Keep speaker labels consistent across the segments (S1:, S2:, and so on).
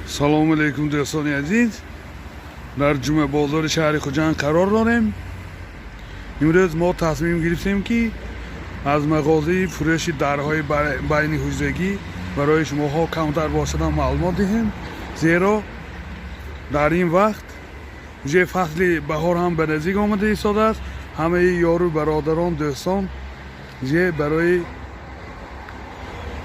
S1: Салому алейкум, дӯстони азиз. Дар Ҷумъабозори шаҳри Хуҷанд қарор дорем. Имрӯз мо тасмим гирифтем, ки аз мағозаи фурӯши дарҳои байни ҳуҷрагӣ барои шумоҳо камтар бошадан маълумот диҳем, зеро дар ин вақт уже фасли баҳор ҳам ба наздик омада истодааст. Ҳамаи ёру бародарон, дӯстон же барои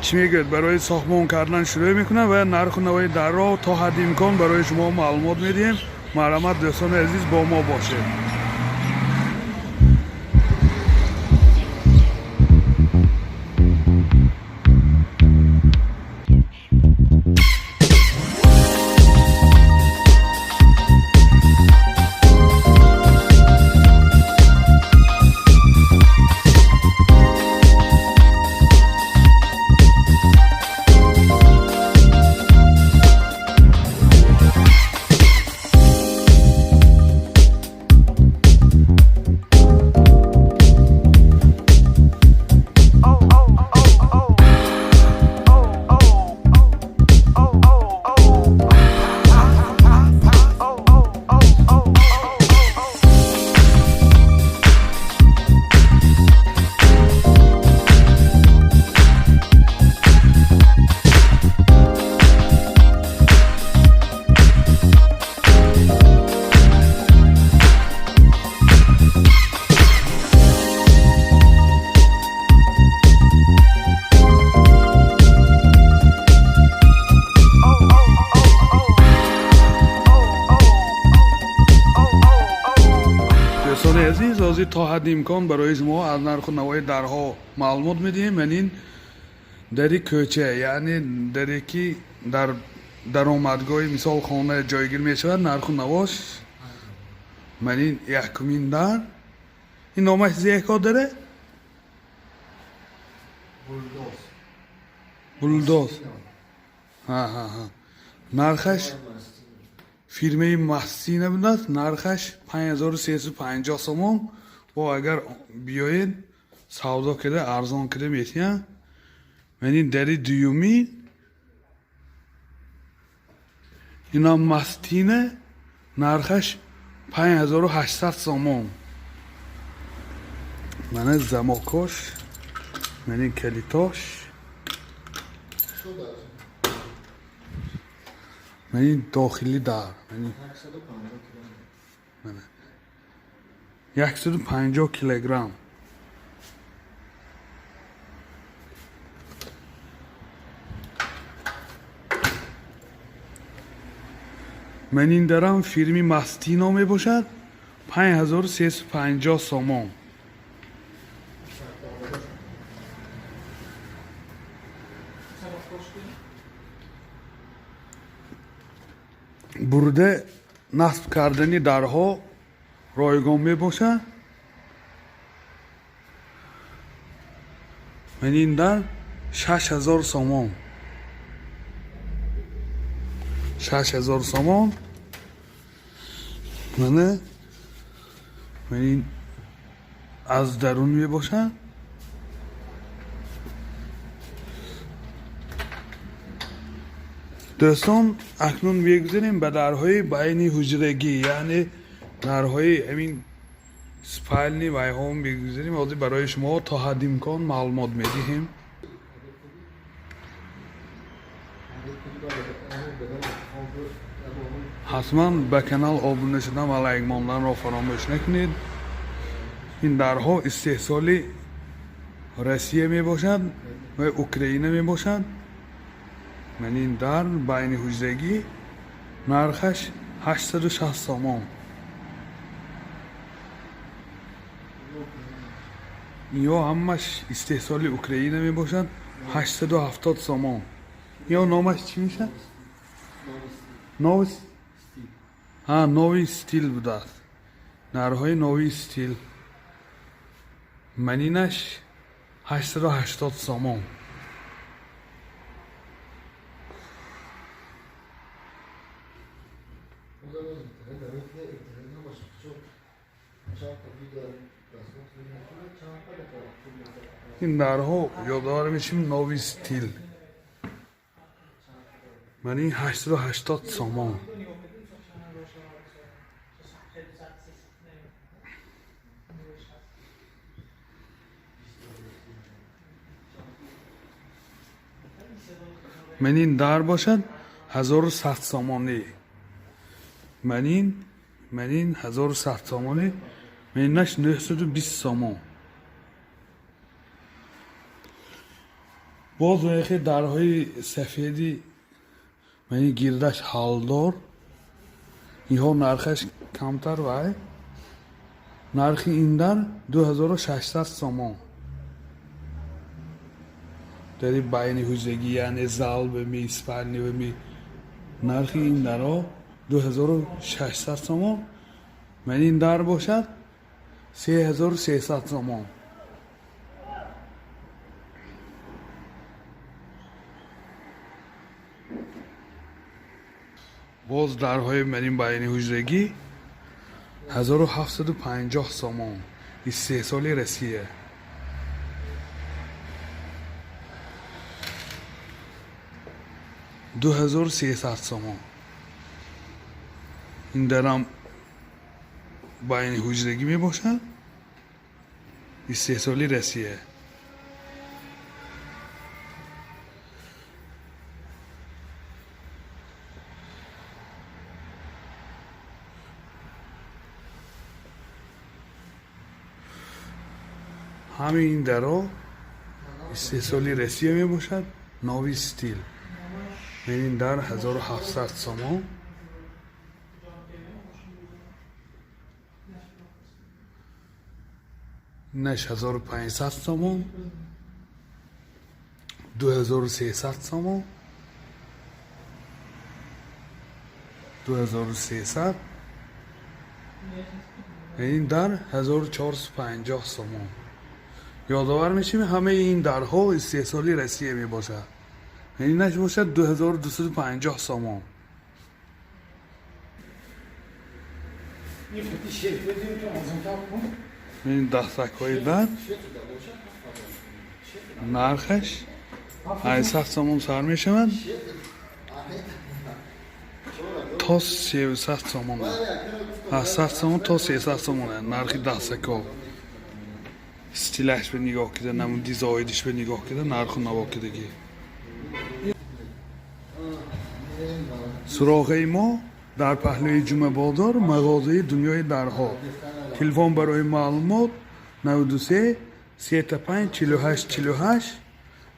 S1: чӣ мегӯяд, барои сохтмон кардан шурӯъ мекунад ва нарху навои дарро то ҳадди имкон барои шумо маълумот медиҳем. Марҳамат, дӯстони азиз, бо мо бошед. Дӯстони азиз, ҳозир то ҳадди имкон барои шумо аз нарху навои дарҳо маълумот медиҳем. Ман ин дари кӯча, яъне даре, ки дар даромадгоҳи, мисол, хона ҷойгир мешавад, нарху навош. Ман ин якумин дар, ин номаш зеҳко даре?
S2: Бульдоз.
S1: Булдоз. Ҳа, нархаш фирмаи Мастина будааст, нархаш 5350 сомон. Бо агар биёед, савдо карда, арзон карда метиҳанд. Ман ин дари дуюмӣ, инам Мастина, нархаш 5800 сомон. Мана замокош, ман ин калитош.
S2: Что дальше?
S1: Ман ин дохили дар, ман ин
S2: 150 километр.
S1: 150 килограмм. Ман ин дарам фирми Мастино мебошад, 5350 сомон. Бурда насб кардани дарҳо ройгон мебошад. Ман ин дар 6000 сомон, 6000 сомон. Мана, ман ин аз дарун мебошад. Дӯстон, акнун мегузарем ба дарҳои байни ҳуҷрагӣ, яъне дарҳои ҳамин спальни вайҳо мегузарем. Ҳозир барои шумо то ҳадди имкон маълумот медиҳем. Ҳатман ба канал обуна шудан ва лайк монданро фаромӯш накунед. Ин дарҳо истеҳсоли Россия мебошад ва Украина мебошад. Ман ин дар байни ҳуҷрагӣ, нархаш 860 сомон. Ё ҳамаш истеҳсоли Украина мебошад, 870 сомон. Ё номаш чӣ мешавад? Новый ҳа, новый стиль будааст, нархҳои новый стиль. Манинаш 880 сомон. Ин дарҳо, ёдовар мешим, новый стиль. Ман ин 880 сомон. Ман ин дар бошад 1100 сомонӣ. Ман ин 1100 сомонӣ. Ман инаш 920 сомон. Боз яхе дарҳои сафеди ман ин гирдаш ҳалдор. Инҳо нархаш камтар вай. Нархи ин дар 2600 сомон. Дари байни ҳуҷрагӣ, яъне зал ба ми, спальни ба ми. Нархи ин дарҳо 2600 сомон. Ман ин дар бошад 3300 сомон. Боз дарҳои ман ин байни ҳуҷрагӣ 1750 сомон. Истеҳсоли Россия. 2300 сомон. Ин дарам байни ҳуҷрагӣ мебошад. Истеҳсоли Россия. Ҳамин ин даро истеҳсоли Россия мебошад, нави стил. Ин дар 1700 сомон. Инаш 1500 сомон. 2300 сомон. 2300. Ин дар 1450 сомон. Ёдовар мешавем, ҳамаи ин дарҳо истеҳсоли Россия мебошад. Инаш бошад 2250 сомон. Ин дастакҳои дар нархаш 800 сомон сар мешавад то 300 сомон. 800 сомон то 300 сомон нархи дастакҳо. Стилаш ба нигоҳ кида, намун дизайниш ба нигоҳ кида, нарху навокидагӣ. Суроғаи мо дар паҳлӯи Ҷумъабозор, мағозаи дунёи дарҳо. Телефон барои маълумот 93 35 48 48.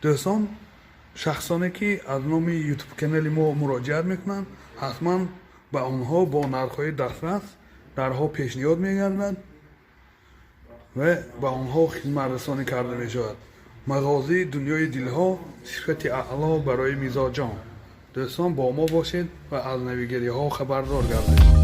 S1: Дӯстон, шахсоне ки аз номи ютуб канали мо муроҷиат мекунанд, ҳатман ба онҳо бо нархҳои дастрас дарҳо пешниҳод мегардад ва ба онҳо хизматрасонӣ карда мешавад. Мағозаи дунёи дилҳо, сифати аъло барои мизоҷон. Дӯстон, бо мо бошед ва аз навигариҳо хабардор гардед.